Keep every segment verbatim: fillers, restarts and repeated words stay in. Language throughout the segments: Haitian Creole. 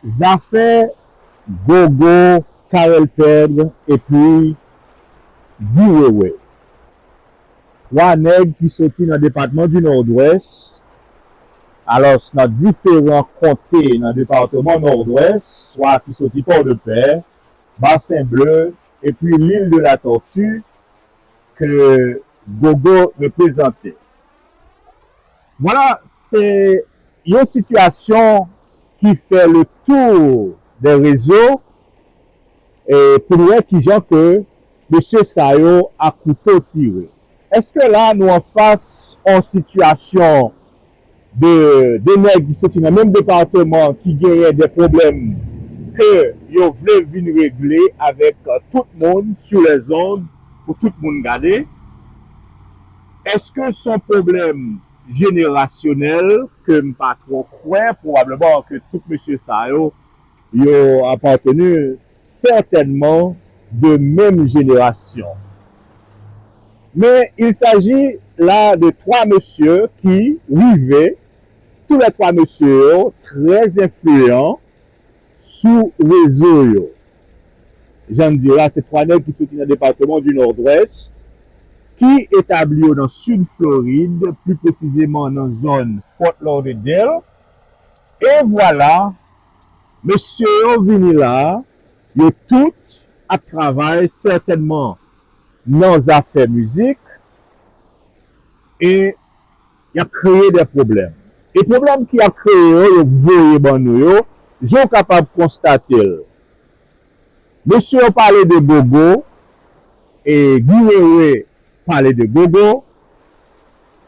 Zafè Gogo, Carel Pedre epi Guy Wewe. Twa nèg ki soti nan depatman di Nòdwès, alòs nan diferan konte nan depatman Nòdwès, swa ki soti Pòdepè, Basen Ble, epi Lil de la Tòti, ke Gogo reprezante. Vwala, se yon sitiyasyon ki fè le tour des réseaux, e pou n wè kijan ke mesye sa yo a kouto tire. Èske la nou anfas yon sitiyasyon de, de nèg ki soti nan menm depatman ki genyen de pwoblèm ke yo vle vin regle avèk tout moun sur les ondes pou tout moun gade? Èske se yon pwoblèm jenerasyonèl ke m pa twò kwè, pwobableman ke tout mesye sa yo, yo apateni sètènman de menm jenerasyon. Men il s'agit là de twa mesye ki rive, tou lè twa mesye yo trè enfliyan sou rezo yo. Jan m di w la, se twa nèg ki soti nan depatman di Nòdwès, ki etabli yo nan sid Florid, pli presizeman nan zòn Fort Lauderdale. E vwala, mesye yo vini la, yo tout ap travay sètènman nan zafè mizik, e y ap kreye de pwoblèm. E pwoblèm ki ap kreye yo, yo voye ban nou yo, jan w kapab konstate l. Mesye yo pale de Gogo, e Guy Wewe pale de Gogo,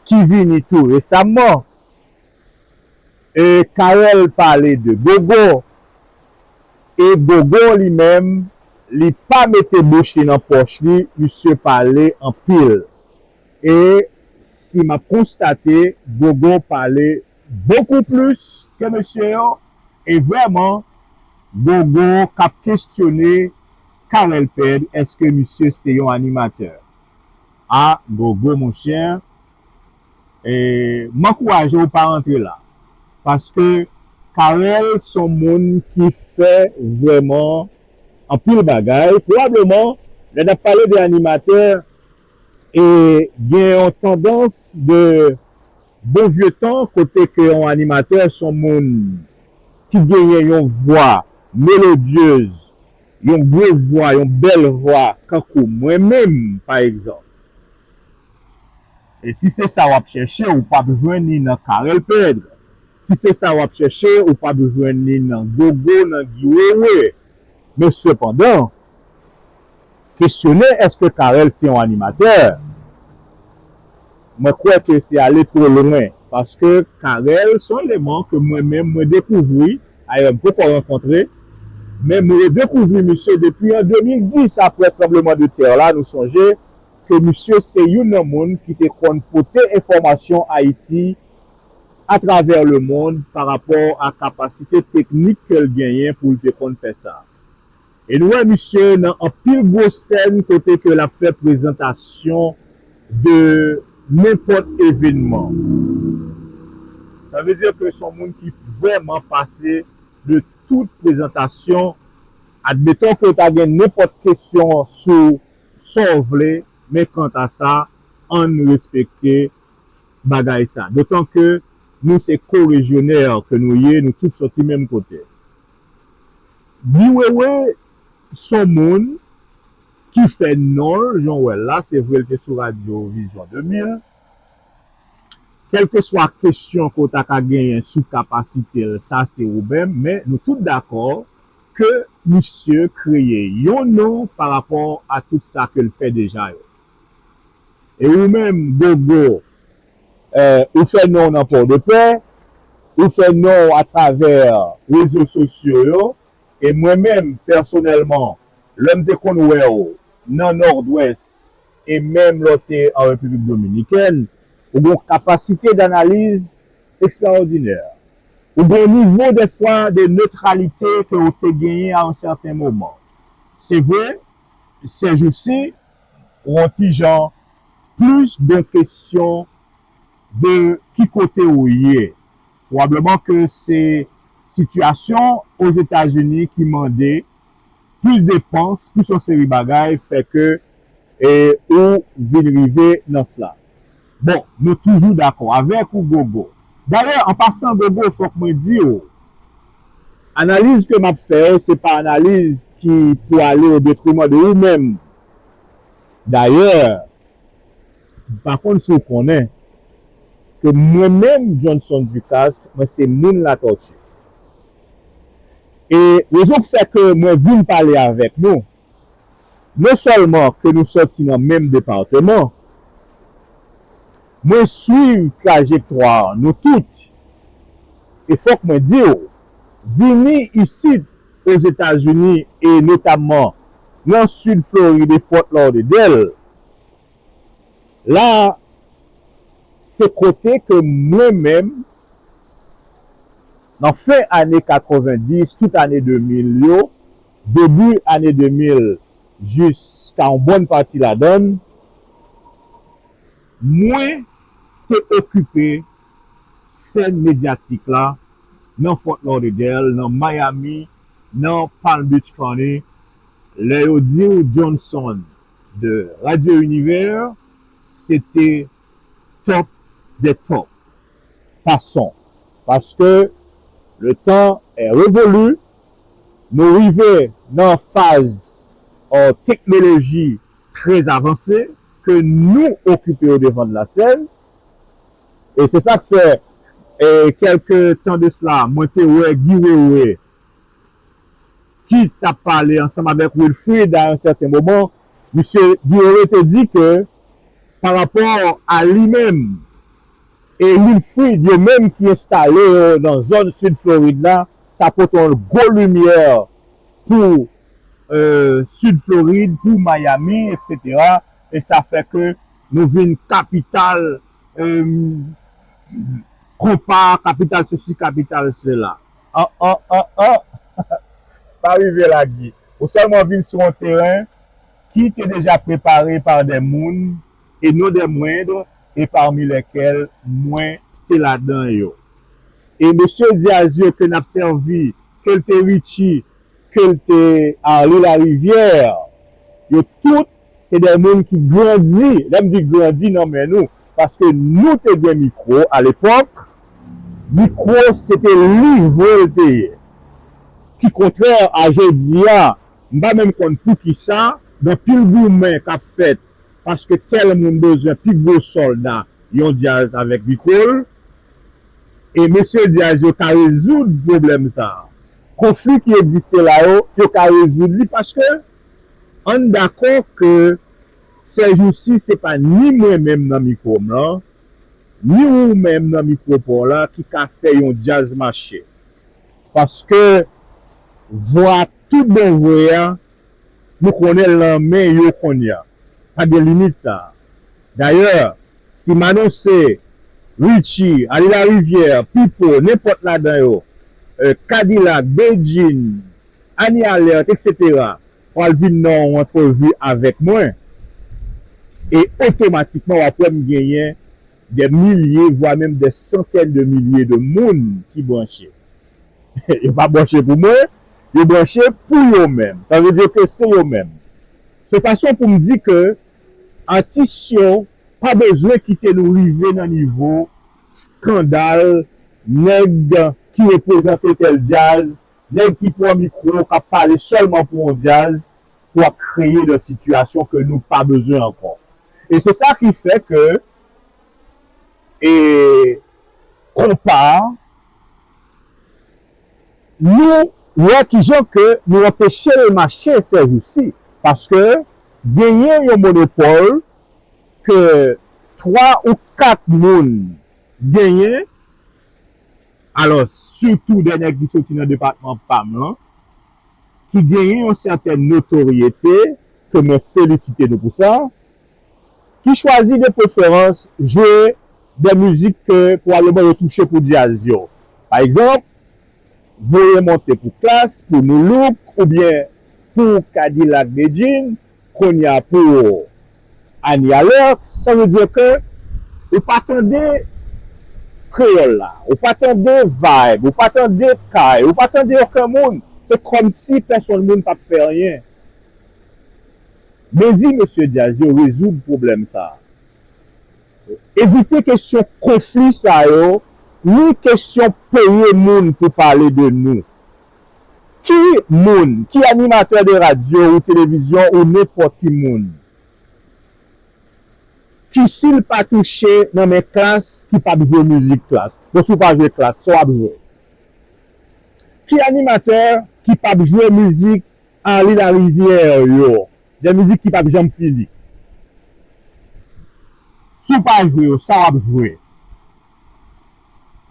ki vini tou resaman. E Carel pale de Gogo, e Gogo li menm, li pa mete bouch li nan pòch li, misye pale anpil. E si m ap konstate, Gogo pale beaucoup plus ke mesye yo, e vrèman, Gogo k ap kesyone Carel Pedre, èske misye se yon animatè? A, Gogo, monchè, e, m ankouraje w pa rantre la. Paske Carel se yon moun ki fè vrèman anpil bagay. Pwobableman, lè n ap pale de animatè, e gen yon tandans de bon vye tan kote ke yon animatè se yon moun ki genyen yon vwa melodyez, yon gwo vwa, yon bèl vwa, kankou mwen menm, pa egzanp. E si se sa w ap chèche, ou p ap jwenn li nan Carel Pedre. Si se sa w ap chèche, ou p ap jwenn li nan Gogo, nan Guy Wewe. Men sepandan, kesyone èske Carel se yon animatè, mwen kwè ke se ale two lwen, paske Carel se yon eleman ke mwen menm mwen dekouvri, ayè m poko rankontre, men mwen dekouvri misye depi an de mil dis, aprè tranbleman de tè la, nou sonje ke misye se youn nan moun ki te konn pote enfòmasyon Ayiti atravè lemonn pa rapò a kapasite teknik ke l genyen pou l te konn fè sa. E nou wè misye nan anpil gwo sèn kote ke l ap fè prezantasyon de nenpòt evenman. Sa vle di ke se yon moun ki vrèman pase de tout prezantasyon. Admeton ke w ta gen nenpòt kesyon sou sa w vle, men kanta sa, ann respekte bagay sa. Dotan ke nou se korejyonè ke nou ye, nou tout soti menm kote. Guy Wewe se yon moun ki fè non l, jan w wè l la, se vre l te sou radyo Vizyon de mil. Kèlkeswa kesyon ke w ta ka genyen sou kapasite l, sa se ou menm, men nou tout dakò ke misye kreye yon non pa rapò a tout sa ke l fè deja yo. E ou menm, Gogo, eh, ou fè non w nan Pòdepè, ou fè non w atravè rezo sosyo yo, e mwen menm, pèsonèlman, lè m te konn wè w nan Nòdwès, e menm lè w te an Repiblik Dominikèn, ou gen yon kapasite danaliz ekstraòdinè. Ou gen yon nivo, dèfwa, de netralite ke w te genyen a yon sèten moman. Se vre, sèjousi, ou yon ti jan plis gen kesyon de ki kote ou ye. Pwobableman ke se, sitiyasyon Ozetazini ki mande plis depans, plis yon seri bagay, fè ke e ou vin rive nan sla. Bon, nou toujou dakò avèk ou, Gogo. Dayè, an pasan, Gogo, fòk mwen di w, analiz ke m ap fè yo, se pa analiz ki pou ale o detriman de ou menm. Dayè, m pa konn si w konnen ke mwen menm, Johnson Ducaste, mwen se moun Latòti. E rezon k fè ke mwen vin pale avèk nou, non sèlman ke nou sòti nan menm depatman, mwen swiv trajektwa nou tout. E fòk mwen di w, vini isit Ozetazini e notamman nan sid Florid e Fort Lauderdale, la, se kote ke mwen menm, nan fen ane katrevenndis, tout ane de mil yo, debi ane de mil jiska yon bòn pati ladan l, mwen te okipe sèn medyatik la nan Fort Lauderdale, nan Miami, nan Palm Beach County. Lè yo di w Johnson de Radio Univers, se te top des tops. Passons. Parce que le temps est révolu. Nou rive nan faz euh, teknoloji trè avanse ke nou okipe o devan de la sèn. E se sa k fè, e, kèlke tan de sela, mwen te wè Guy Wewe ki t ap pale ansanm avèk Wilfrid a yon sèten moman. Misye Guy Wewe te di ke pa rapò a li menm e Wilfrid, yo menm ki enstale yo nan zòn sid Florid la, sa pote yon gwo limyè pou euh, Sid Florid, pou Miami, et cetera. E sa fè ke nou vin kapital euh, konpa, kapital sesi, kapital sela. An, an, an, an, pa rive la, Guy. Ou sèlman vin sou yon teren ki te deja prepare pa de moun, e non des moindres, e pami lèkèl mwen te ladan yo. E mesye Diaz yo ke n ap sèvi, ke l te Richie, ke l te Arly Larivière, yo tout se de moun ki grandi, lè m di grandi nan men nou, paske nou te gen mikwo alepòk, mikwo se te livre l te ye. Ki kontrè a jodi a, m pa menm konn poukisa, gen anpil goumen k ap fèt, paske tèl moun bezwen pi gwo sòlda yon djaz avèk mikwo l, e mesye djaz yo ka rezoud pwoblèm sa a. Konfli ki egziste la yo, yo ka rezoud li paske ann dakò ke sèjousi se pa ni mwen menm nan mikwo m lan, ni ou menm nan mikwo pa w la ki ka fè yon djaz mache. Paske vwa tout bon vre a, nou konnen l nan men yo kounye a. Pa gen limit sa. Dayè, si m anonse Richie, Arly Larivière, Pipo, nenpòt ladan yo, euh, K-Dilak, Bedjine, Annie Alerte, et cetera, pral vin nan yon antrevi avèk mwen, e otomatikman w ap wè m genyen de milye, vwa menm de santèn de milye de moun ki branche. Yo pa branche pou mwen, yo branche pou yo menm. Sa vle di ke se yo menm. Se fason pou m di ke atis yo pa bezwen kite nou rive nan nivo eskandal, nèg ki reprezante tèl djaz, nèg ki pran mikwo, k ap pale sèlman pou yon djaz, pou ap kreye de sitiyasyon ke nou pa bezwen ankò. E se sa ki fè ke e konpa, nou wè kijan ke nou anpeche l mache sèjousi. Paske genyen yon monopòl ke twa ou kat moun genyen, alò, sitou de nèg ki soti nan depatman pa m lan, ki genyen yon sètèn notoryete, ke mwen felisite nou pou sa, ki chwazi de preferans jwe de mizik ke pwobableman yo touche pou djaz yo. Pa egzanp, voye monte pou Klass, pou Nu Look, oubyen pou K-Dilak, Bedjine, kounye a pou Annie Alerte, sa vle di ke ou pa tande kreyòl la, ou pa tande Vibe, ou pa tande Kay, ou pa tande okenn moun, se kòmsi pèsonn moun p ap fè anyen. Men di mesye djaz yo rezoud pwoblèm sa a. Evite kesyon konfli sa yo, ni kesyon peye moun pou pale de nou. Ki moun, ki animatè de radyo ou televizyon ou nenpòt ki moun, ki si l pa touche nan men Klass ki p ap jwe mizik Klass? Bon, si w pa jwe Klass, sa w ap jwe? Ki animatè ki p ap jwe mizik Arly Larivière yo, de mizik ki p ap janm fini? Si w pa jwe yo, sa w ap jwe?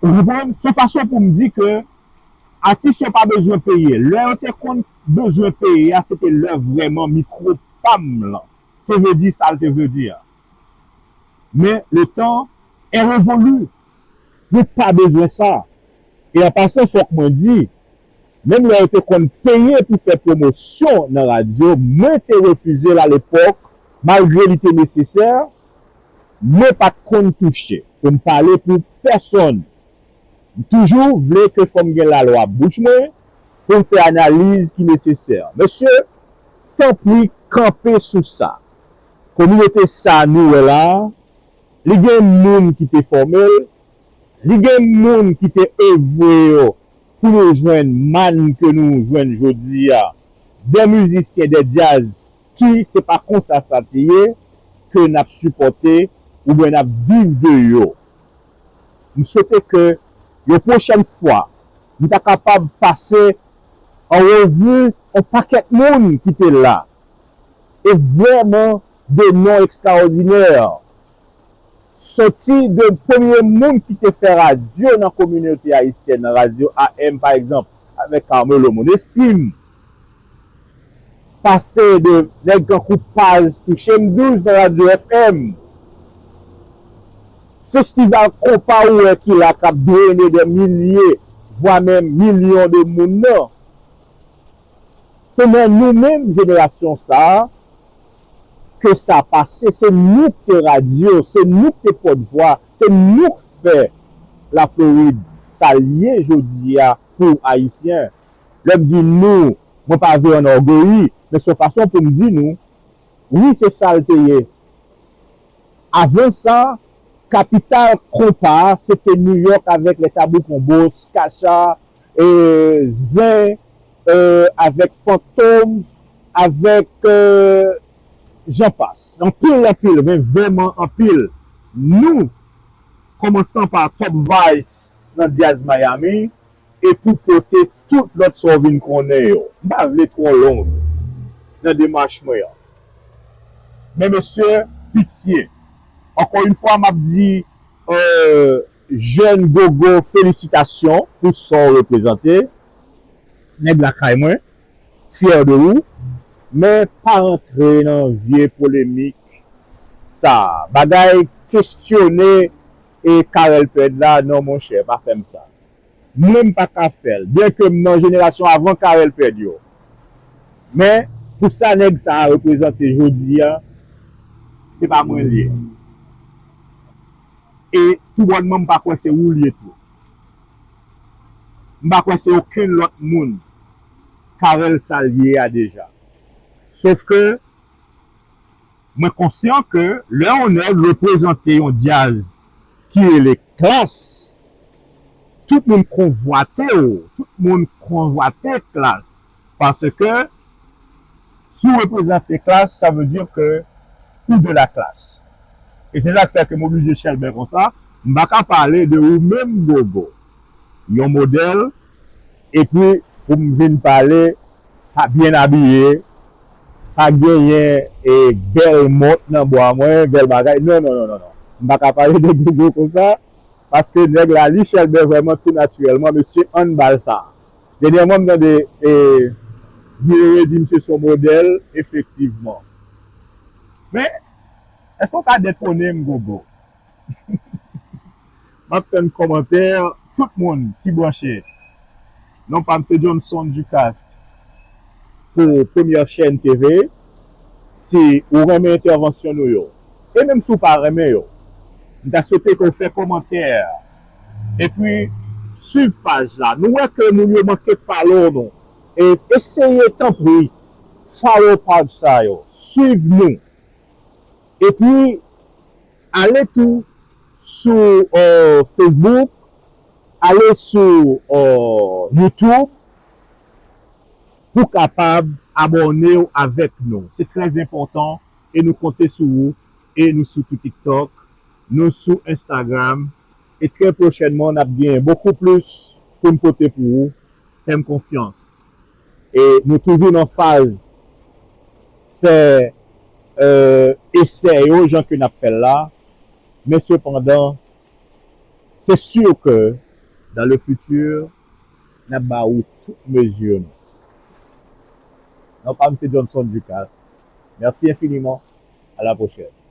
Ou konprann? Se yon fason pou m di ke atis yo pa bezwen peye. Lè yo te konn bezwen peye a, se te lè vrèman mikwo pa m lan te vle di sa l te vle di a. Men, le temps est révolu. Nou pa bezwen sa. E an pasan, fòk mwen di, menm lè yo te konn peye pou fè pwomosyon nan radyo, mwen te refize l alepòk, malgre li te nesesè, mwen pa t konn touche. Pou m pale pou pèsonn, m toujou vle ke fò m gen lalwa bouch mwen pou m fè analiz ki nesesè. Mesye, tanpri, kanpe sou sa. Kominote sa nou wè la a, li gen moun ki te fòme l, li gen moun ki te evre yo pou nou jwenn mann ke nou jwenn jodi a, de mizisyen de djaz ki se pa konsa sa te ye, ke n ap sipòte oubyen n ap viv de yo. M swete ke yon pwochèn fwa, m ta kapab pase an revi yon pakèt moun ki te la. E vrèman de non ekstraòdinè. Soti de premye moun ki te fè radyo nan kominote ayisyèn nan, radyo A M pa egzanp, avèk Carmelo Monestime, pase de nèg tankou Paz Touche M douz nan radyo F M, festival konpa ou wè ki la k ap drene de milye, vwa menm milyon de moun nan. Se nan nou menm jenerasyon sa a ke sa pase. Se nou k te radyo, se nou k te pòtvwa, se nou k fè Laflorid sa l ye jodi a pou Ayisyen. Lè m di nou, mwen pa vle anògeyi, men se yon fason pou m di nou, wi, se sa l te ye. Avan sa, kapital konpa a, se te New York avèk les Tabou Combo, Skacha, e, Zen, e, avèk Fantom, avèk, e, jan pas. Anpil, anpil, men vrèman anpil. Nou, kòmansan pa Top Vice nan djaz Miami, e pou pote tout lòt sa w vin konnen yo. M pa vle twò long nan demach mwen an. Men mesye, pitye. Ankò yon fwa, m ap di, euh, jèn Gogo, felisitasyon pou sa w reprezante. Nèg lakay mwen, fyè de ou. Men pa rantre nan vye polemik sa. Bagay kestyone e Carel Pèd la, non, monchè, pa fè m sa. Mwen, m pa ka fè l, byenke m nan jenerasyon avan Carel Pèd yo. Men, pou sa nèg sa a reprezante jodi a, se pa mwen l ye. E toubònman, m pa kwè se ou l ye tou. M pa kwè se okenn lòt moun Carel sa l ye a deja. Sof ke mwen konsyan ke lè yon nèg reprezante yon djaz ki rele Klass, tout moun konvwate w, tout moun konvwate Klass. Paske si w reprezante Klass, sa vle di ke ou de la classe. E se sa k fè ke m oblije chèlbè konsa. M pa ka pale de ou menm, Gogo, yon modèl, epi pou m vin pale, pa byen abiye, pa genyen, e, bèl mont nan bwa mwen, bèl bagay. Non, non, non, non, non. M pa ka pale de Gogo konsa, paske nèg la, li chèlbè vrèman tou natirèlman, mesye, ann ba l sa. Dènyèman, m tande, e, Guerrier di misye se yon modèl, efektivman. Men, èske w ka detone m, Gogo? M ap tann kòmantè tout moun ki branche. Non pa m se Johnson Ducaste pou Premyè Chèn T V. Si ou renmen entèvansyon nou yo, e menm si w pa renmen yo, m ta swete ke w fè kòmantè Epi, swiv paj la. Nou wè ke moun yo manke follow nou. E eseye, tanpri, follow paj sa yo. Swiv nou. Epi, ale tou sou uh, Facebook, ale sou uh, YouTube pou kapab abòne w avèk nou. Se trè enpòtan e nou konte sou ou e nou sou tou TikTok, nou sou Instagram e trè pwochènman n ap gen bokou plis pou n pote pou ou. Fè m konfyans. E nou toujou nan faz fè uh, esè yo jan ke n ap fè l la. Men sepandan, se si ke dans le futur, n ap ba ou tout mezi nou. Non pa m se Johnson Ducasse. Merci infiniment. À la prochaine.